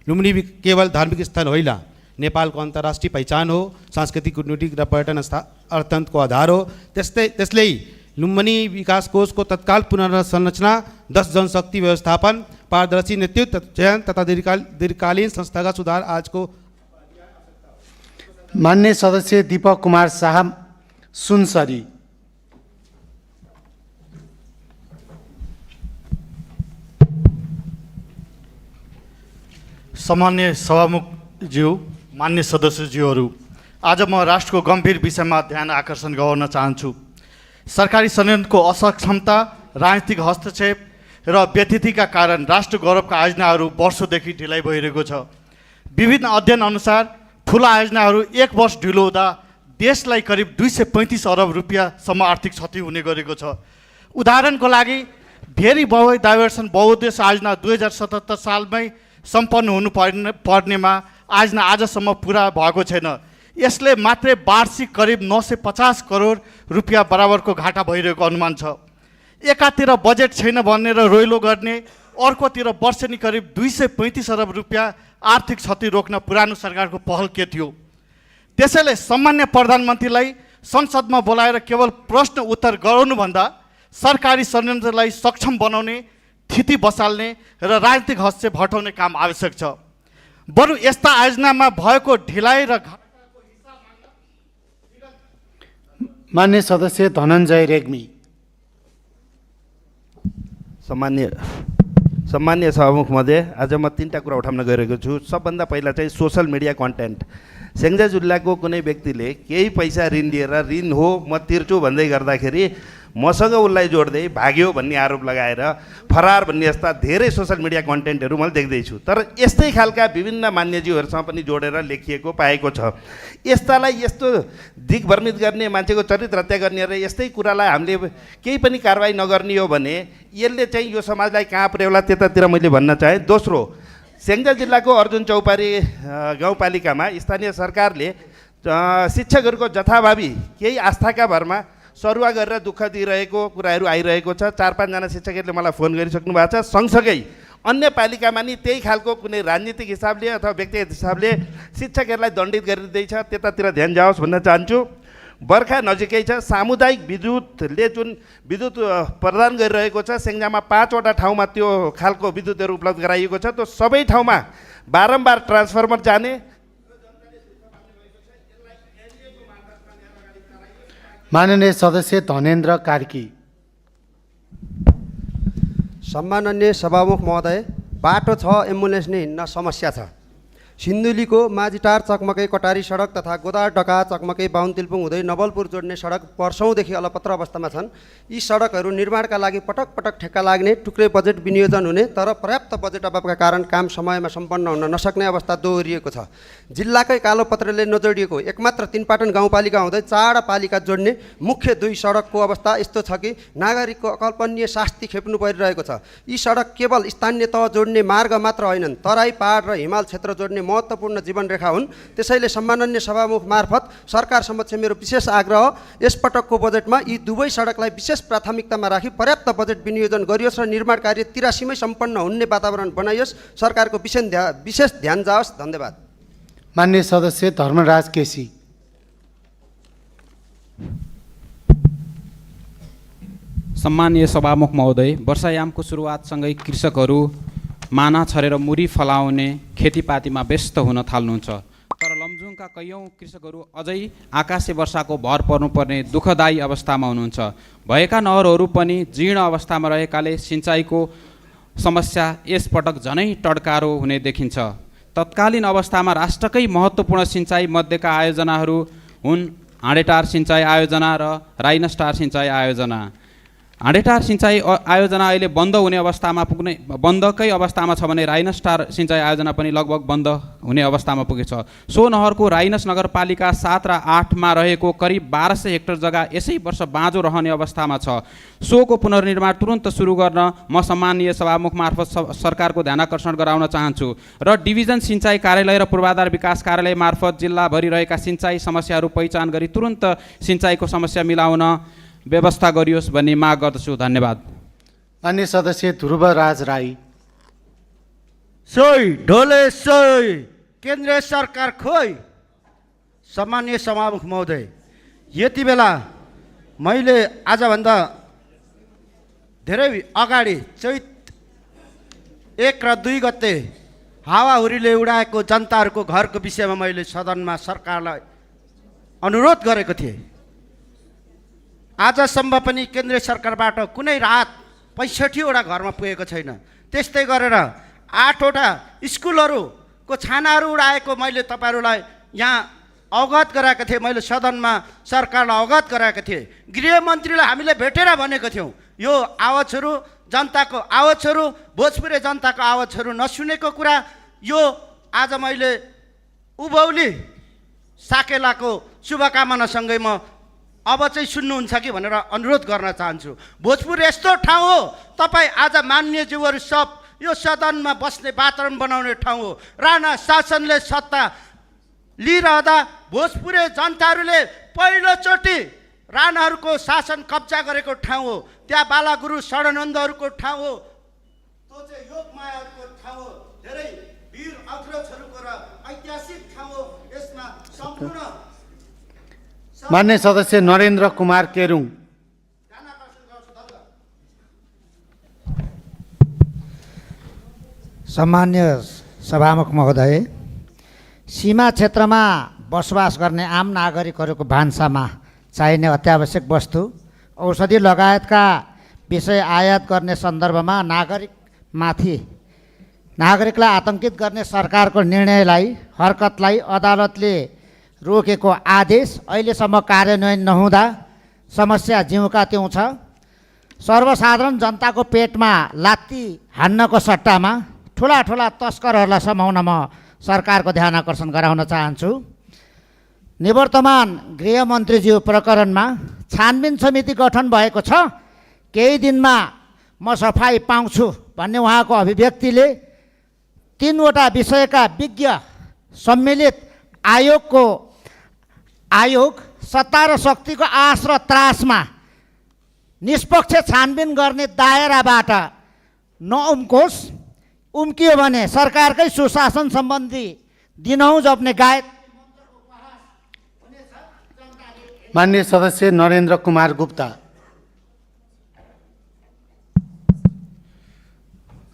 लुम्बिनी केवल धार्मिक स्थल होइन, नेपालको अन्तर्राष्ट्रिय पहिचान हो, सांस्कृतिक, कूटनीतिक र पर्यटन अर्थतन्त्रको आधार हो। त्यसले लुम्बिनी विकास कोषको तत्काल पुनर्संरचना, 10 जनशक्ति व्यवस्थापन, पारदर्शी नेतृत्व चयन तथा दीर्घकालीन संस्थागत सुधार आजको। मान्य सदस्य दीपक कुमार शाह सुनसरी। सम्मान्य सभामुखज्यू, मान्य सदस्यज्यूहरू, आज म राष्ट्रको गम्भीर विषयमा ध्यान आकर्षण गराउन चाहन्छु। सरकारी संयन्त्रको असक्षमता, राजनीतिक हस्तक्षेप र व्यतिथिका कारण राष्ट्र गौरवका आयोजनाहरू वर्षौँदेखि ढिलाइ भइरहेको छ। विभिन्न अध्ययन अनुसार ठुला आयोजनाहरू 1 वर्ष ढिलो हुँदा देशलाई करिब 235 अरब रुपियाँसम्म आर्थिक क्षति हुने गरेको छ। उदाहरणको लागि भेरी बहु डाइभर्सन बहुद्देश्य आयोजना 2077 सालमै सम्पन्न हुनु पर्नेमा आयोजना आजसम्म पुरा भएको छैन। यसले मात्रै वार्षिक करिब 950 करोड रुपियाँ बराबरको घाटा भइरहेको अनुमान छ। एकातिर बजेट छैन भनेर रोइलो गर्ने, अर्कोतिर वर्षेनी करिब 235 अरब रुपियाँ आर्थिक क्षति रोक्न पुरानो सरकारको पहल के थियो? त्यसैले सामान्य प्रधानमन्त्रीलाई संसदमा बोलाएर केवल प्रश्न उत्तर गराउनुभन्दा सरकारी संयन्त्रलाई सक्षम बनाउने, स्थिति बसाल्ने र राजनीतिक हस्तक्षेप हटाउने काम आवश्यक छ। बरु यस्ता आयोजनामा भएको ढिलाइ र मान्य सदस्य धनञ्जय रेग्मी। सम्मान्य सभामुख महोदय, आज म 3टा कुरा उठाउन गइरहेको छु। सबभन्दा पहिला चाहिँ सोसल मिडिया कन्टेन्ट। स्याङ्जा जिल्लाको कुनै व्यक्तिले केही पैसा ऋण दिएर ऋण हो म तिर्छु भन्दै गर्दाखेरि मसँग उसलाई जोड्दै भाग्यो भन्ने आरोप लगाएर फरार भन्ने जस्ता धेरै सोसल मिडिया कन्टेन्टहरू मैले देख्दैछु। तर यस्तै खालका विभिन्न मान्यज्यूहरूसँग पनि जोडेर लेखिएको पाएको छ। यस्तालाई यस्तो दिग्भ्रमित गर्ने, मान्छेको चरित्र हत्या गर्ने र यस्तै कुरालाई हामीले केही पनि कारवाही नगर्ने हो भने यसले चाहिँ यो समाजलाई कहाँ पुर्याउला त्यतातिर मैले भन्न चाहेँ। दोस्रो, स्याङ्जा जिल्लाको अर्जुन चौपारी गाउँपालिकामा स्थानीय सरकारले शिक्षकहरूको जथाभावी केही आस्थाका भरमा सरुवा गरेर दुःख दिइरहेको कुराहरू आइरहेको छ। 4-5 जना शिक्षकहरूले मलाई फोन गरिसक्नु भएको छ। सँगसँगै अन्य पालिकामा नि त्यही खालको कुनै राजनीतिक हिसाबले अथवा व्यक्तिगत हिसाबले शिक्षकहरूलाई दण्डित गरिँदैछ। त्यतातिर ध्यान जाओस् भन्न चाहन्छु। बर्खा नजिकै छ, सामुदायिक विद्युतले जुन विद्युत प्रदान गरिरहेको छ, स्याङ्जामा 5वटा ठाउँमा त्यो खालको विद्युतहरू उपलब्ध गराइएको छ। त्यो सबै ठाउँमा बारम्बार ट्रान्सफर्मर जाने। माननीय सदस्य धनेन्द्र कार्की। सम्माननीय सभामुख महोदय, बाटो छ, एम्बुलेन्स नै हिँड्न समस्या छ। सिन्धुलीको माझीटार चकमकै कटारी सडक तथा गोदार डका चकमकै बाहुन तिल्पुङ हुँदै नवलपुर जोड्ने सडक वर्षौँदेखि अलपत्र अवस्थामा छन्। यी सडकहरू निर्माणका लागि पटक पटक ठेक्का लाग्ने, टुक्रे बजेट विनियोजन हुने, तर पर्याप्त बजेट अभावका कारण काम समयमा सम्पन्न हुन नसक्ने अवस्था दोहोरिएको छ। जिल्लाकै कालोपत्रले नजोडिएको एकमात्र 3 पाटन गाउँपालिका हुँदै 4 पालिका जोड्ने मुख्य 2 सडकको अवस्था यस्तो छ कि नागरिकको अकल्पनीय शास्ति खेप्नु परिरहेको छ। यी सडक केवल स्थानीय तह जोड्ने मार्ग मात्र होइनन्, तराई, पहाड र हिमाल क्षेत्र जोड्ने महत्त्वपूर्ण जीवन रेखा हुन्। त्यसैले सम्माननीय सभामुख मार्फत सरकार समक्ष मेरो विशेष आग्रह, यसपटकको बजेटमा यी दुवै सडकलाई विशेष प्राथमिकतामा राखी पर्याप्त बजेट विनियोजन गरियोस् र निर्माण कार्य 83मै सम्पन्न हुने वातावरण बनाइयोस्। सरकारको विशेष ध्यान जाओस्। धन्यवाद। मान्य सदस्य धर्मराज केसी। सम्मानीय सभामुख महोदय, वर्षायामको सुरुवातसँगै कृषकहरू माना छरेर मुरी फलाउने खेतीपातीमा व्यस्त हुन थाल्नुहुन्छ। तर लमजुङका कैयौँ कृषकहरू अझै आकाशे वर्षाको भर पर्नुपर्ने दुःखदायी अवस्थामा हुनुहुन्छ। भएका नहरहरू पनि जीर्ण अवस्थामा रहेकाले सिँचाइको समस्या यसपटक झनै टड्कारो हुने देखिन्छ। तत्कालीन अवस्थामा राष्ट्रकै महत्त्वपूर्ण सिँचाइ मध्येका आयोजनाहरू हुन् हाँडेटार सिँचाइ आयोजना र राइनस्टार सिँचाइ आयोजना। हाँडेटार सिँचाइ आयोजना अहिले बन्द हुने अवस्थामा बन्दकै अवस्थामा छ भने राइनस्टार सिँचाइ आयोजना पनि लगभग बन्द हुने अवस्थामा पुगेछ। सो नहरको राइनस नगरपालिका 7 र 8 मा रहेको करिब 1200 हेक्टर जग्गा यसै वर्ष बाँझो रहने अवस्थामा छ। सोको पुनर्निर्माण तुरन्त सुरु गर्न म सम्माननीय सभामुख मार्फत सरकारको ध्यानाकर्षण गराउन चाहन्छु र डिभिजन सिँचाइ कार्यालय र पूर्वाधार विकास कार्यालय मार्फत जिल्लाभरि रहेका सिँचाइ समस्याहरू पहिचान गरी तुरन्त सिँचाइको समस्या मिलाउन व्यवस्था गरियोस् भन्ने माग गर्दछु। धन्यवाद। अन्य सदस्य ध्रुवराज राई। सोही ढोले सोही केन्द्रीय सरकार खोइ। सम्माननीय सभामुख महोदय, यति बेला मैले आजभन्दा धेरै अगाडि चैत 1 र 2 गते हावाहुरीले उडाएको जनताहरूको घरको विषयमा मैले सदनमा सरकारलाई अनुरोध गरेको थिएँ। आजसम्म पनि केन्द्रीय सरकारबाट कुनै राहत 65वटा घरमा पुगेको छैन। त्यस्तै गरेर 8वटा स्कुलहरूको छानाहरू उडाएको मैले तपाईँहरूलाई यहाँ अवगत गराएको थिएँ। मैले सदनमा सरकारलाई अवगत गराएको थिएँ। गृहमन्त्रीलाई हामीले भेटेर भनेको थियौँ यो आवाजहरू जनताको आवाजहरू भोजपुरे जनताको आवाजहरू नसुनेको कुरा यो आज मैले उभौली साकेलाको शुभकामनासँगै म अब चाहिँ सुन्नुहुन्छ कि भनेर अनुरोध गर्न चाहन्छु। भोजपुर यस्तो ठाउँ हो, तपाईँ आज मान्यज्यूहरू सब यो सदनमा बस्ने वातावरण बनाउने ठाउँ हो। राणा शासनले सत्ता लिइरहँदा भोजपुरे जनताहरूले पहिलोचोटि राणाहरूको शासन कब्जा गरेको ठाउँ हो। त्यहाँ बालागुरु षडनन्दहरूको ठाउँ हो। त्यो चाहिँ योगमायाहरूको ठाउँ हो। धेरै वीर अग्रजहरूको र ऐतिहासिक ठाउँ हो। यसमा सम्पूर्ण मान्य सदस्य नरेन्द्र कुमार केरुङ। सम्मान्य सभामुख महोदय, सीमा क्षेत्रमा बसोबास गर्ने आम नागरिकहरूको भान्सामा चाहिने अत्यावश्यक वस्तु औषधि लगायतका विषय आयात गर्ने सन्दर्भमा नागरिकलाई आतंकित गर्ने सरकारको निर्णयलाई हरकतलाई अदालतले रोकेको आदेश अहिलेसम्म कार्यान्वयन नहुँदा समस्या जिउँका त्यौँ छ। सर्वसाधारण जनताको पेटमा लात्ती हान्नको सट्टामा ठुला ठुला तस्करहरूलाई समाउन म सरकारको ध्यान आकर्षण गराउन चाहन्छु। निवर्तमान गृहमन्त्रीज्यू प्रकरणमा छानबिन समिति गठन भएको छ, केही दिनमा म सफाई पाउँछु भन्ने उहाँको अभिव्यक्तिले 3वटा विषयका विज्ञ सम्मिलित आयोग सत्ता र शक्तिको आश र त्रासमा निष्पक्ष छानबिन गर्ने दायराबाट नउम्कोस्। उम्कियो भने सरकारकै सुशासन सम्बन्धी दिनहुँ जप्ने गायक। मान्य सदस्य नरेन्द्र कुमार गुप्ता।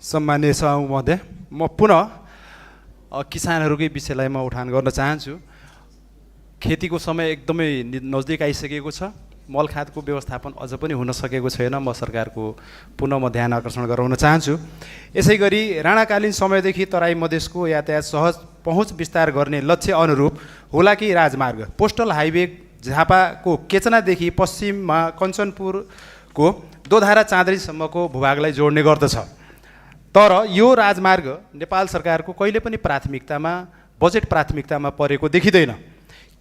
सम्मान्य सभामुख महोदय, म पुनः किसानहरूकै विषयलाई म उठान गर्न चाहन्छु। खेतीको समय एकदमै नजदिक आइसकेको छ। मल खादको व्यवस्थापन अझ पनि हुन सकेको छैन। म सरकारको पुनः म ध्यान आकर्षण गराउन चाहन्छु। यसै गरी राणाकालीन समयदेखि तराई मधेसको यातायात सहज पहुँच विस्तार गर्ने लक्ष्य अनुरूप हुलाकी राजमार्ग पोस्टल हाइवे झापाको केचनादेखि पश्चिममा कञ्चनपुरको दोधारा चाँदरीसम्मको भूभागलाई जोड्ने गर्दछ। तर यो राजमार्ग नेपाल सरकारको कहिले पनि प्राथमिकतामा बजेट प्राथमिकतामा परेको देखिँदैन।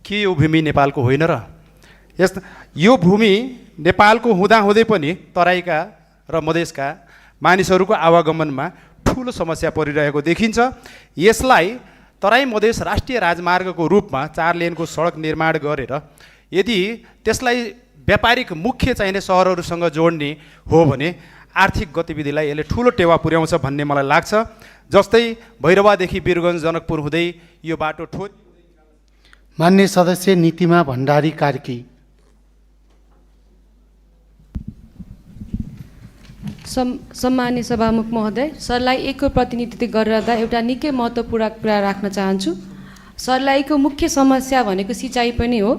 के यो भूमि नेपालको होइन र? यो भूमि नेपालको हुँदाहुँदै पनि तराईका र मधेसका मानिसहरूको आवागमनमा ठुलो समस्या परिरहेको देखिन्छ। यसलाई तराई मधेस राष्ट्रिय राजमार्गको रूपमा 4 लेनको सडक निर्माण गरेर यदि त्यसलाई व्यापारिक मुख्य चाहिने सहरहरूसँग जोड्ने हो भने आर्थिक गतिविधिलाई यसले ठुलो टेवा पुर्याउँछ भन्ने मलाई लाग्छ। जस्तै भैरवादेखि वीरगञ्ज जनकपुर हुँदै यो बाटो मान्य सदस्य नीतिमा भण्डारी कार्की। सम्मान्य सभामुख महोदय, सरलाई एकको प्रतिनिधित्व गरिरहँदा एउटा निकै महत्त्वपूर्ण कुरा राख्न चाहन्छु। सर्लाहीको मुख्य समस्या भनेको सिँचाइ पनि हो।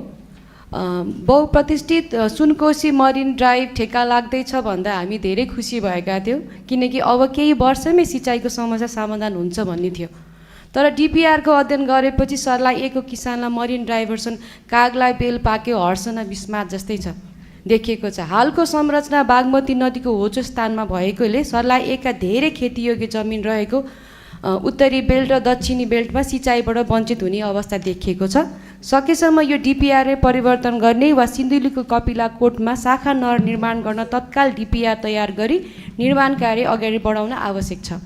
बहुप्रतिष्ठित सुनकोशी मरिन ड्राइभ ठेक्का लाग्दैछ भन्दा हामी धेरै खुसी भएका थियौँ, किनकि अब केही वर्षमै सिँचाइको समस्या समाधान हुन्छ भन्ने थियो। तर डिपिआरको अध्ययन गरेपछि सर्लाही एकको किसानलाई मरिन ड्राइभर्सन कागलाई बेल पाक्यो हर्षना विस्मात जस्तै छ देखिएको छ। हालको संरचना बागमती नदीको होचो स्थानमा भएकोले सर्लाही एकका धेरै खेतीयोग्य जमिन रहेको उत्तरी बेल्ट र दक्षिणी बेल्टमा सिँचाइबाट वञ्चित हुने अवस्था देखिएको छ। सकेसम्म यो डिपिआरमै परिवर्तन गर्ने वा सिन्धुलीको कपिला कोटमा शाखा नहर निर्माण गर्न तत्काल डिपिआर तयार गरी निर्माण कार्य अगाडि बढाउन आवश्यक छ।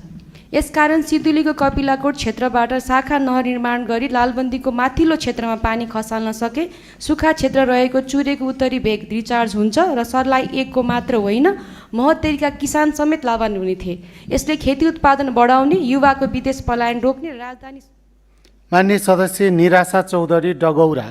यसकारण सिन्धुलीको कपिलाकोट क्षेत्रबाट शाखा नहर निर्माण गरी लालबन्दीको माथिल्लो क्षेत्रमा पानी खसाल्न सके सुखा क्षेत्र रहेको चुरेको उत्तरी भेग रिचार्ज हुन्छ र सर्लाही एकको मात्र होइन महोत्तरीका किसान समेत लाभान्वित हुने थिए। यसले खेती उत्पादन बढाउने, युवाको विदेश पलायन रोक्ने र राजधानी। माननीय सदस्य निराशा चौधरी डगौरा।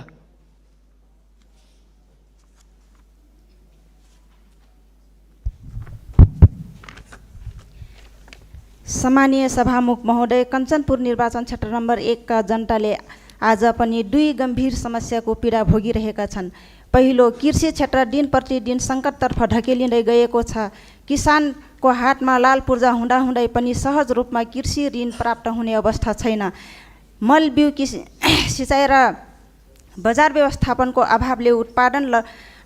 सम्मानीय सभामुख महोदय, कञ्चनपुर निर्वाचन क्षेत्र नम्बर 1 का जनताले आज पनि दुई गम्भीर समस्याको पीडा भोगिरहेका छन्। पहिलो, कृषि क्षेत्र दिन प्रतिदिन सङ्कटतर्फ ढकेलिँदै गएको छ। किसानको हातमा लाल पूर्जा हुँदाहुँदै पनि सहज रूपमा कृषि ऋण प्राप्त हुने अवस्था छैन। मल बिउ सिँचाइ र बजार व्यवस्थापनको अभावले उत्पादन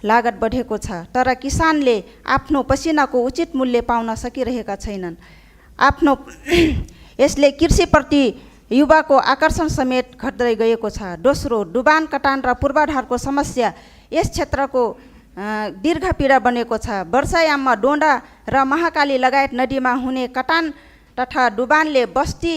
लागत बढेको छ, तर किसानले आफ्नो पसिनाको उचित मूल्य पाउन सकिरहेका छैनन्। यसले कृषिप्रति युवाको आकर्षण समेत घट्दै गएको छ। दोस्रो, डुबान कटान र पूर्वाधारको समस्या यस क्षेत्रको दीर्घ पीडा बनेको छ। वर्षायाममा डोडा र महाकाली लगायत नदीमा हुने कटान तथा डुबानले बस्ती,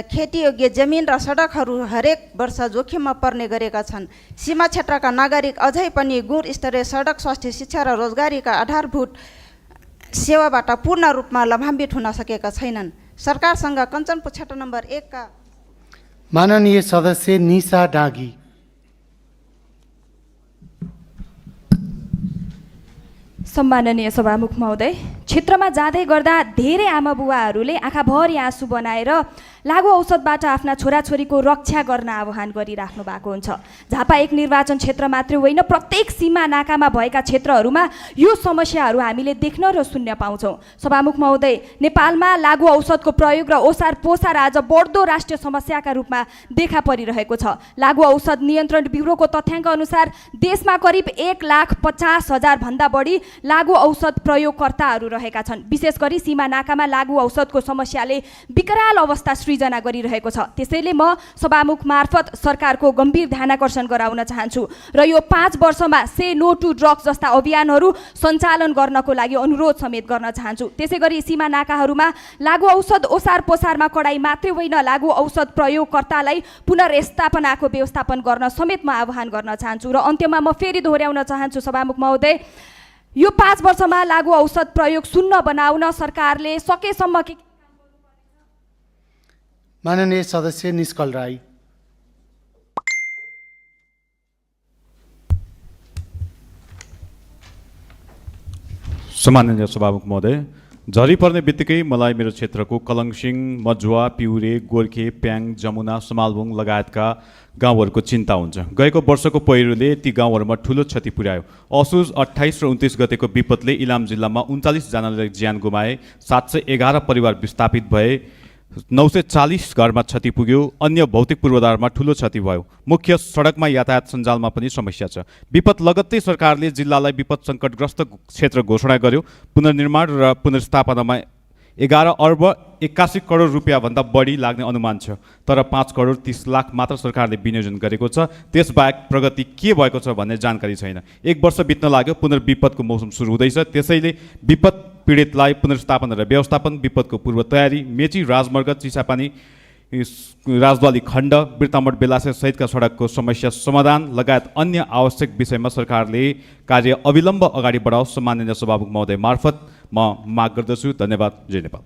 खेतीयोग्य जमिन र सडकहरू हरेक वर्ष जोखिममा पर्ने गरेका छन्। सीमा क्षेत्रका नागरिक अझै पनि गुणस्तरीय सडक, स्वास्थ्य, शिक्षा र रोजगारीका आधारभूत सेवाबाट पूर्ण रूपमा लाभान्वित हुन सकेका छैनन्। सरकारसँग कञ्चनपुर क्षेत्र नम्बर 1 का माननीय सदस्य निशा डागी। सम्माननीय सभामुख महोदय, क्षेत्रमा जाँदै गर्दा धेरै आमा बुवाहरूले आँखाभरि आँसु बनाएर लागु औषधबाट आफ्ना छोराछोरीको रक्षा गर्न आह्वान गरिराख्नु भएको हुन्छ। झापा 1 निर्वाचन क्षेत्र मात्रै होइन, प्रत्येक सीमा नाकामा भएका क्षेत्रहरूमा यो समस्याहरू हामीले देख्न र सुन्न पाउँछौँ। सभामुख महोदय, नेपालमा लागु औषधको प्रयोग र ओसार पोसार आज बढ्दो राष्ट्रिय समस्याका रूपमा देखा परिरहेको छ। लागु औषध नियन्त्रण ब्युरोको तथ्याङ्क अनुसार देशमा करिब 1,50,000 भन्दा बढी लागु औषध प्रयोगकर्ताहरू रहेका छन्। विशेष गरी सीमा नाकामा लागु औषधको समस्याले विकराल अवस्था सृजना गरिरहेको छ। त्यसैले म सभामुख मार्फत सरकारको गम्भीर ध्यानाकर्षण गराउन चाहन्छु र यो 5 वर्षमा से नो टु ड्रग्स जस्ता अभियानहरू सञ्चालन गर्नको लागि अनुरोध समेत गर्न चाहन्छु। त्यसै गरी सीमा नाकाहरूमा लागु औषध ओसार पोसारमा कडाई मात्रै होइन, लागु औषध प्रयोगकर्तालाई पुनर्स्थापनाको व्यवस्थापन गर्न समेत म आह्वान गर्न चाहन्छु। र अन्त्यमा म फेरि दोहोर्याउन चाहन्छु सभामुख महोदय, यो 5 वर्षमा लागु औषध प्रयोग शून्य बनाउन सरकारले सकेसम्म के माननीय सदस्य निष्कल राई। सम्माननीय सभामुख महोदय, झरी पर्ने बित्तिकै मलाई मेरो क्षेत्रको कलङसिङ, मजुवा, पिउरे, गोर्खे, प्याङ, जमुना, समालबुङ लगायतका गाउँहरूको चिन्ता हुन्छ। गएको वर्षको पहिरोले ती गाउँहरूमा ठुलो क्षति पुर्यायो। असोज 28 र 29 गतेको विपदले इलाम जिल्लामा 39 जनाले ज्यान गुमाए, 711 परिवार विस्थापित भए, 940 घरमा क्षति पुग्यो, अन्य भौतिक पूर्वाधारमा ठुलो क्षति भयो। मुख्य सडकमा यातायात सञ्जालमा पनि समस्या छ। विपद लगत्तै सरकारले जिल्लालाई विपद सङ्कटग्रस्त क्षेत्र घोषणा गर्यो। पुनर्निर्माण र पुनर्स्थापनामा 11 अर्ब 81 करोड रुपियाँभन्दा बढी लाग्ने अनुमान छ, तर 5 करोड 30 लाख मात्र सरकारले विनियोजन गरेको छ। त्यसबाहेक प्रगति के भएको छ भन्ने जानकारी छैन। 1 वर्ष बित्न लाग्यो, पुनर्विपदको मौसम सुरु हुँदैछ। त्यसैले विपद पीडितलाई पुनर्स्थापना र व्यवस्थापन, विपदको पूर्व तयारी, मेची राजमार्ग, चिसापानी राजद्वाली खण्ड, बिर्तामठ बेलासे सहितका सडकको समस्या समाधान लगायत अन्य आवश्यक विषयमा सरकारले कार्य अविलम्ब अगाडि बढाओस्। सम्माननीय सभामुख महोदय मार्फत म माग गर्दछु। धन्यवाद। जय नेपाल।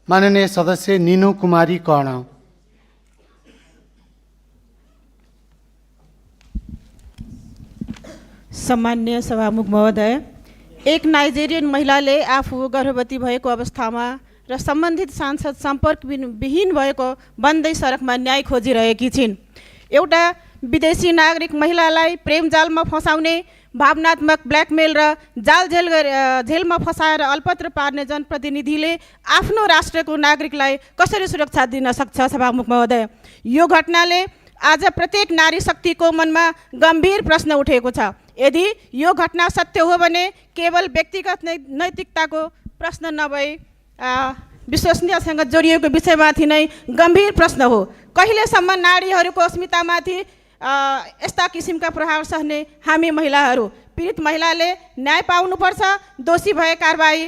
माननीय सदस्य निनु कुमारी कर्ण। सम्मान्य सभामुख महोदय, एक नाइजेरियन महिलाले आफू गर्भवती भएको अवस्थामा र सम्बन्धित सांसद सम्पर्क विहीन भएको बन्दै सडकमा न्याय खोजिरहेकी छिन्। एउटा विदेशी नागरिक महिलालाई प्रेमजालमा फसाउने, भावनात्मक ब्ल्याकमेल र जेलमा फसाएर अल्पत्र पार्ने जनप्रतिनिधिले आफ्नो राष्ट्रको नागरिकलाई कसरी सुरक्षा दिन सक्छ? सभामुख महोदय, यो घटनाले आज प्रत्येक नारी शक्तिको मनमा गम्भीर प्रश्न उठेको छ। यदि यो घटना सत्य हो भने केवल व्यक्तिगत नैतिकताको प्रश्न नभई विश्वसनीयसँग जोडिएको विषयमाथि नै गम्भीर प्रश्न हो। कहिलेसम्म नारीहरूको अस्मितामाथि यस्ता किसिमका प्रभाव सहने हामी महिलाहरू? पीडित महिलाले न्याय पाउनुपर्छ, दोषी भए कारबाही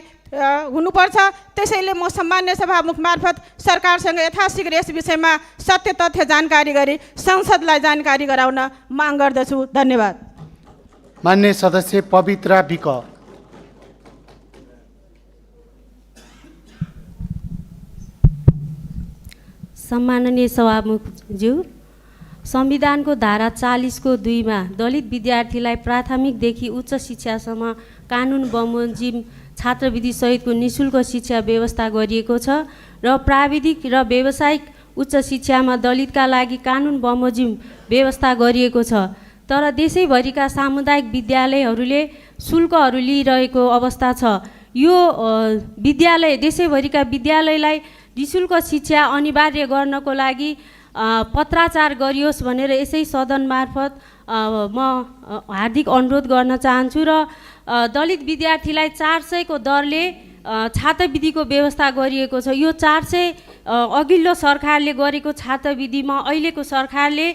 हुनुपर्छ। त्यसैले म सम्मान्य सभामुख मार्फत सरकारसँग यथाशीघ्र यस विषयमा सत्य तथ्य जानकारी गरी संसदलाई जानकारी गराउन माग गर्दछु। धन्यवाद। मान्य सदस्य पवित्रा विक। सम्माननीय सभामुखज्यू, संविधानको धारा 40 को 2 मा दलित विद्यार्थीलाई प्राथमिकदेखि उच्च शिक्षासम्म कानुन बमोजिम छात्रवृत्ति सहितको निःशुल्क शिक्षा व्यवस्था गरिएको छ र प्राविधिक र व्यावसायिक उच्च शिक्षामा दलितका लागि कानुन बमोजिम व्यवस्था गरिएको छ। तर देशैभरिका सामुदायिक विद्यालयहरूले शुल्कहरू लिइरहेको अवस्था छ। यो विद्यालय देशैभरिका विद्यालयलाई निःशुल्क शिक्षा अनिवार्य गर्नको लागि पत्राचार गरियोस् भनेर यसै सदन मार्फत म हार्दिक अनुरोध गर्न चाहन्छु र दलित विद्यार्थीलाई 400 को दरले छात्रवृत्तिको व्यवस्था गरिएको छ। यो 400 अघिल्लो सरकारले गरेको छात्रवृत्तिमा अहिलेको सरकारले